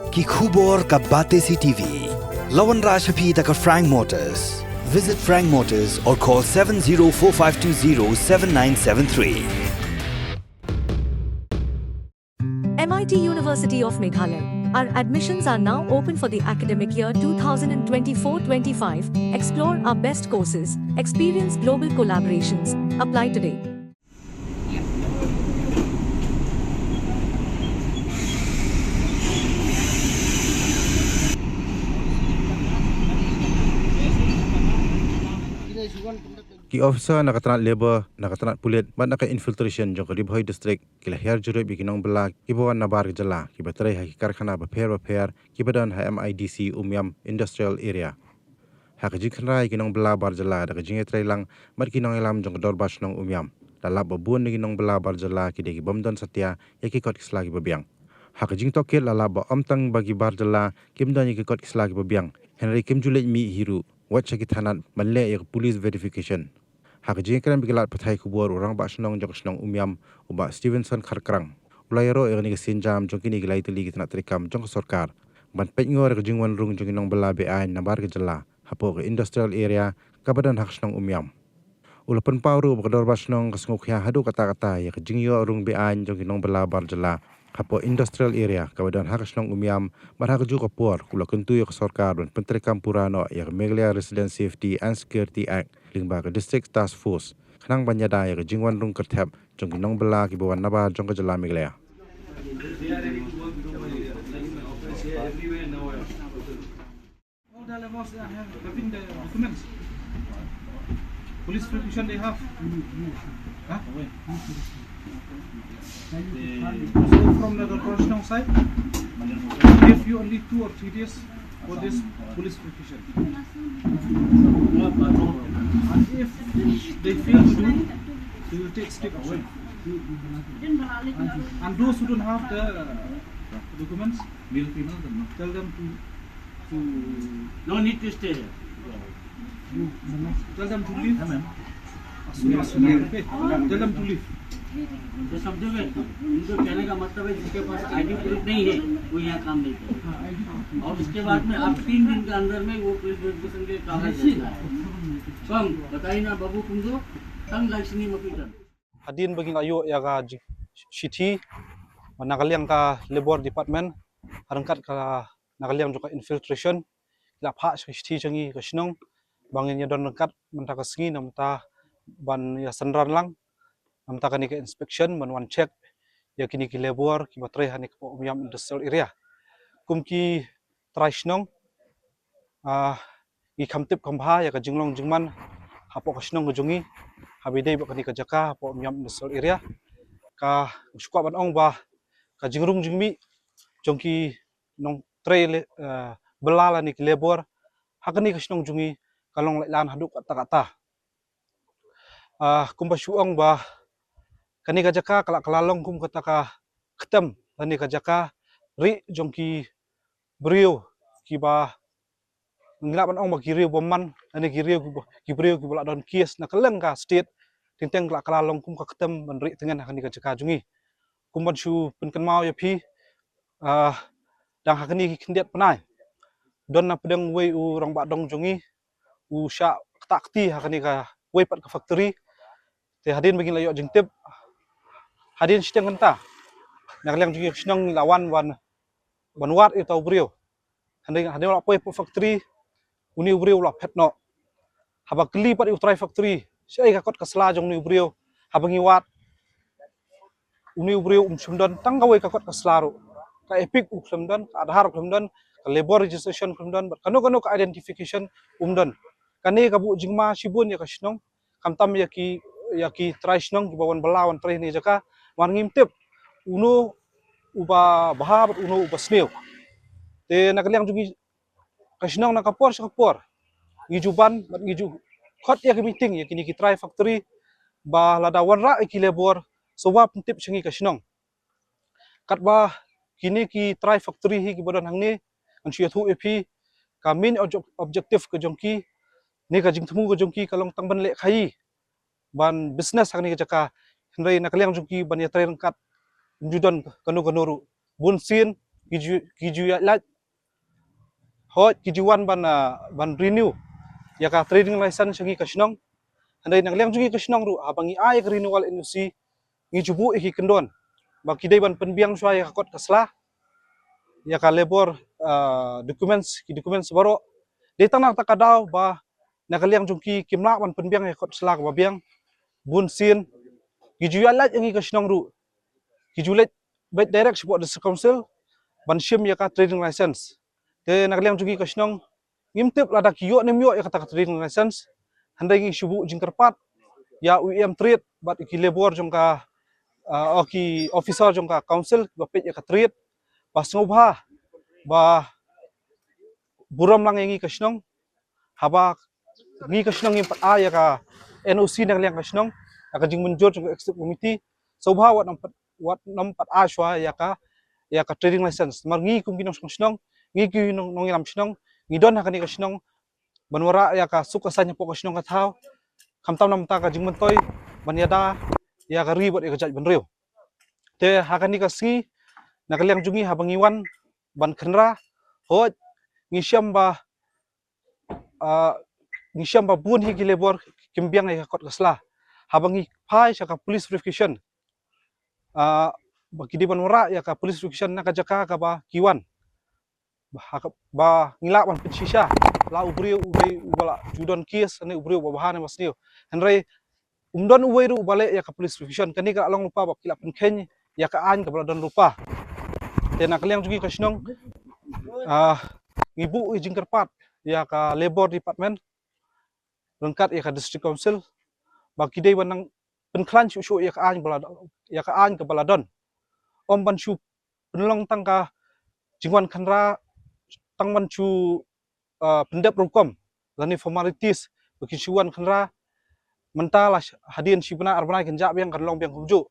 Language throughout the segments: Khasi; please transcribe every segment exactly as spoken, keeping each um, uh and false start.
Ki khubor ka Batesi T V. La wanrah sha phi da ka Frank Motors. Visit Frank Motors or call seven zero four five two zero seven nine seven three. M I T University of Meghalaya. Our admissions are now open for the academic year two thousand twenty-four twenty-five. Explore our best courses, experience global collaborations. Apply today. Ki officer na ka tnat labour, na ka tnat pulit bad na ka infiltration jong ka Ri Bhoi District ki la hiar jurip ïa ki nongbylla kiba wan nabar ka jylla kiba trei ha ki karkhana bapher bapher kiba don ha M I D C Umiam Industrial Area. Ha ka jingkynra ïa ki nongbylla bar jylla da ka jingïatreilang bad ki nongïalam jong ka Dorbar Shnong Umiam, la lap ba bun na ki nongbylla bar jylla ki dei ki bym don satia ïa ki kot ki sla kiba biang. Ha ka jingtohkit la lap ba ym tang ba ki bar jylla kim don ïa ki kot ki sla kiba biang, hynrei kim ju leit mih hi ruh wat sha ki thanat ban leh ïa ka police verification. Ha ka jingïakren bad ki lad pathai khubor, u Rangbah Shnong jong ka shnong Umiam, u Bah Stevenson Kharkrang, u la ïaroh ïa kane ka sienjam jong kine ki lai tylli ki tnat treikam jong ka sorkar ban peit ngor ïa ka jingwan rung jong ki nongbylla be-aiñ nabar ka jylla hapoh ka industrial area kaba don ha ka shnong Umiam. U la pynpaw ruh ba ka Dorbar Shnong ka sngewkhia haduh katta katta ïa ka jingïoh rung be-aiñ jong ki nongbylla bar jylla hapoh industrial area kaba don ha ka shnong Umiam, bad ha kajuh ka por u la kyntu ïa ka sorkar ban pyntreikam pura noh ïa ka Meghalaya Resident Safety and Security Act lyngba ka District Task Force khnang ban ïada ïa ka jingwan rung kyrthep jong ki nongbylla kiba wan nabar jong ka jylla Meghalaya. All the levels they are having, having the documents. Police protection they have. Huh? So from the Dorbar Shnong side, give you only two or three days for this police protection. And if they fail to do, they will take strict action. And those who don't have the documents, tell them to No need to stay here. Tell them to leave. As soon as, okay. Tell them to leave. ये समझो कि इनको कहने का मतलब है, जिसके पास आईडी प्रूफ नहीं है, वो यहाँ काम नहीं करेगा। और उसके बाद में आप तीन दिन के अंदर में वो पुलिस वेरिफिकेशन के कागज देना है। Kong, बताई na babu kundo, tang lai sini mapitan. Hadien ba ngi la ïoh ïa ka shithi na ka liang ka Labour Department, ha ryngkat ka na ka liang jong ka infiltration, ki la phah shithi jong ngi ka shnong ba ngin ïa don ryngkat mynta ka sngi namar ban ïa synran lang namar kane ka inspection, ban wan check ïa kine ki labour kiba trei ha kane ka Umiam Industrial Area. Kum ki trai shnong, ah, ngi kham tip kham bha ïa ka jinglong jingman hapoh ka shnong ka jong ngi, haba ïadei bad kane ka jaka hapoh Umiam Industrial Area. Ka shu kwah ban ong ba ka jingrung jingmih jong ki nongtrei, eh, bylla lane ki labour ha kane ka shnong jong ngi ka long lait lan haduh katta katta. Ah, kumba shu ong ba kane ka jaka ka la, ka la long kum kata ka ktem lane ka jaka rieh jong ki briew kiba ngi lah ban ong ba ki riew bymman lane ki riew kiba, ki briew kiba la don case na kylleng ka state. Teng teng ka la, ka la long kum ka ktem ban rieh tngen ha kane ka jaka jong ngi. Kum ban shu pynkynmaw ïa phi, ah, dang ha kine ki khyndiat bnai don na pdeng uwei u rangbah dong jong ngi u shah ktah kti ha kane kawei pat ka factory. Te hadien ba ngi la ïoh jingtip, hadien shiteng kynta na ka liang jong ngi ka shnong ngi la wan, wan ban wad ïa uta u briew. Hadien, hadien ba la poi hapoh factory, une u briew u la phet noh. Haba kylli pat ïa u trai factory shaei ka kot ka sla jong une u briew, haba ngi wad, une u briew um shym don tang kawei ka kot ka sla ruh. Ka EPIC u khlem don, ka Aadhaar u khlem don, ka labour registration u khlem don, bad kano kano ka identification um don. Kane ka buh jingma shibun ïa ka shnong, khamtam ïa ki, ïa ki trai shnong kiba wan bylla wan trei ha kane ka jaka, namar ngim tip uno uba bha bad uno uba sniew. Te na ka liang jong ngi ka shnong na ka por sha ka por ngi ju ban bad ngi ju khot ïa ka meeting ïa kine ki trai factory ba lada wanrah ïa ki labour shuwa pyntip sha ngi ka shnong. Katba kine ki trai factory hi kiba don hangne, ngan shu ïathuh ïa phi, ka main objec-, objective ka jong ki, ne ka jingthmu ka jong ki ka long tang ban leh khaïi, ban business ha kane ka jaka. Hynrei na ka liang jong ki ban ïatrei ryngkat, ym ju don kano kano ruh. Bun sien ki ju ki ju ïaid lait. Hooid, ki ju wan ban, ah, ban renew ïa ka trading license sha ngi ka shnong. Hynrei na ka liang jong ngi ka shnong ruh, haba ngi ai ka renewal N O C, ngi ju buh ïa ki kyndon ba ki dei ban pynbiang shuwa ïa ka kot ka sla, ïa ka labour, ah, documents, ki documents baroh. Dei tang na kata ka daw ba na ka liang jong ki kim lah ban pynbiang ïa ka kot sla kaba biang. Bun sien ki ju ïaid lait ïa ngi ka shnong ruh, ki ju leit beit direct shapoh District Council ban shim ïa ka trading license. Te na ka liang jong ngi ka shnong, ngim tip lada ki ïoh ne ym ïoh ïa kata ka trading license. Hynrei ngi shu buh jingkyrpad ïa u E M Trade bad ki labour jong ka, ah, o ki officer jong ka council ba peit ïa ka trade, ba sngewbha ba burom lang ïa ngi ka shnong, haba ngi ka shnong ngim pat ai ïa ka N O C na ka liang ka shnong, ïa ka jingmynjur jong ka executive committee, sngewbha wat nym pat, wat nym pat ai shuwa ïa ka, ïa ka trading license. Namar ngi kum ki nongshong shnong, ngi ki nong, nongïalam shnong, ngi don ha kane ka shnong ban wanrah ïa ka suk ka saiñ hapoh ka shnong ka thaw, khamtam na ka bynta ka jingmyntoi ban ïada ïa ka ri bad ïa ka jaitbynriew. Te ha kane ka sngi, na ka liang jong ngi haba ngi wan ban khynra, hooid, ngi shem ba, ah, ngi shem ba bun hi ki labour kim biang ïa ka kot ka sla. Haba ngi phai sha ka police verification, ah, ba ki dei ban wanrah ïa ka police verification na ka jaka kaba ki wan, ba ha ka, ba ngi lah ban pynshisha la u briew u dei uba la ju don case ne u briew uba bha ne ba sniew. Hynrei um don uwei ruh uba leh ïa ka police verification. Kane ka la long lypa ba ki la pynkheiñ ïa ka aiñ kaba la don lypa. Te na ka liang jong ngi ka shnong, ah, ngi buh ïa jingkyrpad ïa ka Labour Department ryngkat ïa ka District Council ba ki dei ban nang pynkhlaiñ shuh shuh ïa ka aiñ ba la, ïa ka aiñ kaba la don. Ym ban shu pynlong tang ka jingwan khynra, tang ban shu, ah, pyndep rukom lane formalities ba kin shu wan khynra. Mynta la sh-, hadien shi bnai ar bnai kin jah biang, kan long biang kumjuh.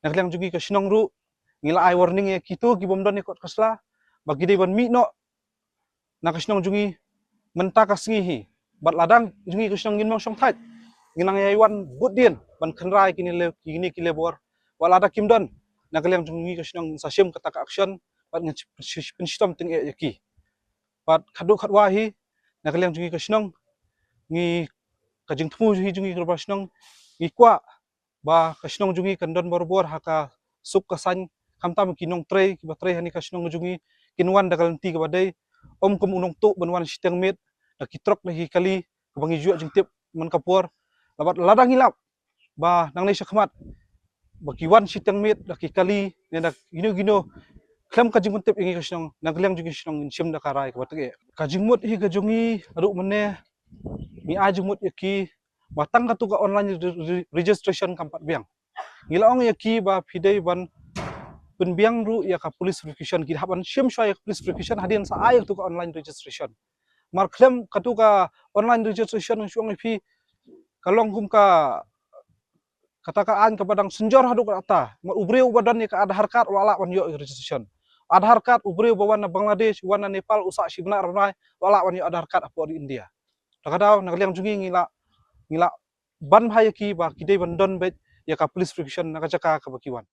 Na ka liang jong ngi ka shnong ruh, ngi la ai warning ïa kito ki bym don ïa kot ka sla ba ki dei ban mih noh na ka shnong jong ngi mynta ka sngi hi. Bad lada jong ngi ka shnong ngin mong shongthait, ngin nang ïai wan bud dien ban khynra ïa kine le, kine ki labour. Bad lada kim don, na ka liang jong ngi ka shnong ngin sa shim kata ka action bad ngin sh-, sh-, pynshitom tyngeh ïa ki. Bad khatduh khatwa hi, na ka liang jong ngi ka shnong, ngi, ka jingthmu hi jong ngi ka dorbar shnong, ngi kwah ba ka shnong jong ngi kan don barabor ha ka suk ka saiñ, khamtam ki nongtrei kiba trei ha kane ka shnong jong ngi, kin wan da ka lynti kaba dei, ym kum u nongtuh ban wan shiteng miet da ki trok da ki kali kaba ngi ju ïoh jingtip man ka por. Bad lada ngi lap ba nangne shakhmat ba ki wan shiteng miet da ki kali ne da kino kino khlem ka jingpyntip ïa ngi ka shnong, na ka liang jong ngi ka shnong ngin shim da ka rai kaba tyngeh. Ka jingmut hi ka jong ngi naduh mynne, ngi ai jingmut ïa ki ba tang katu ka online re-, re-, registration kam pat biang. Ngi la ong ïa ki ba phi dei ban pynbiang ruh ïa ka police verification, ki hap ban shim shuwa ïa ka police verification hadien sa ai ïa katu ka online registration. Namar khlem katu ka online registration, ngi shu ong ïa phi, ka long kum ka, kata ka aiñ kaba dang synjor haduh katta. Namar u briew uba don ïa ka Aadhaar card u la lah ban ïoh ïa ka registration. Aadhaar card, u briew uba wan na Bangladesh, wan na Nepal, u sah shi bnai ar bnai, u la lah ban ïoh Aadhaar card hapoh ri India. Te ka daw, na ka liang jong ngi, ngi la, ngi la ban bha ïa ki ba ki dei ban don beit ïa ka police verification na ka jaka kaba ki wan.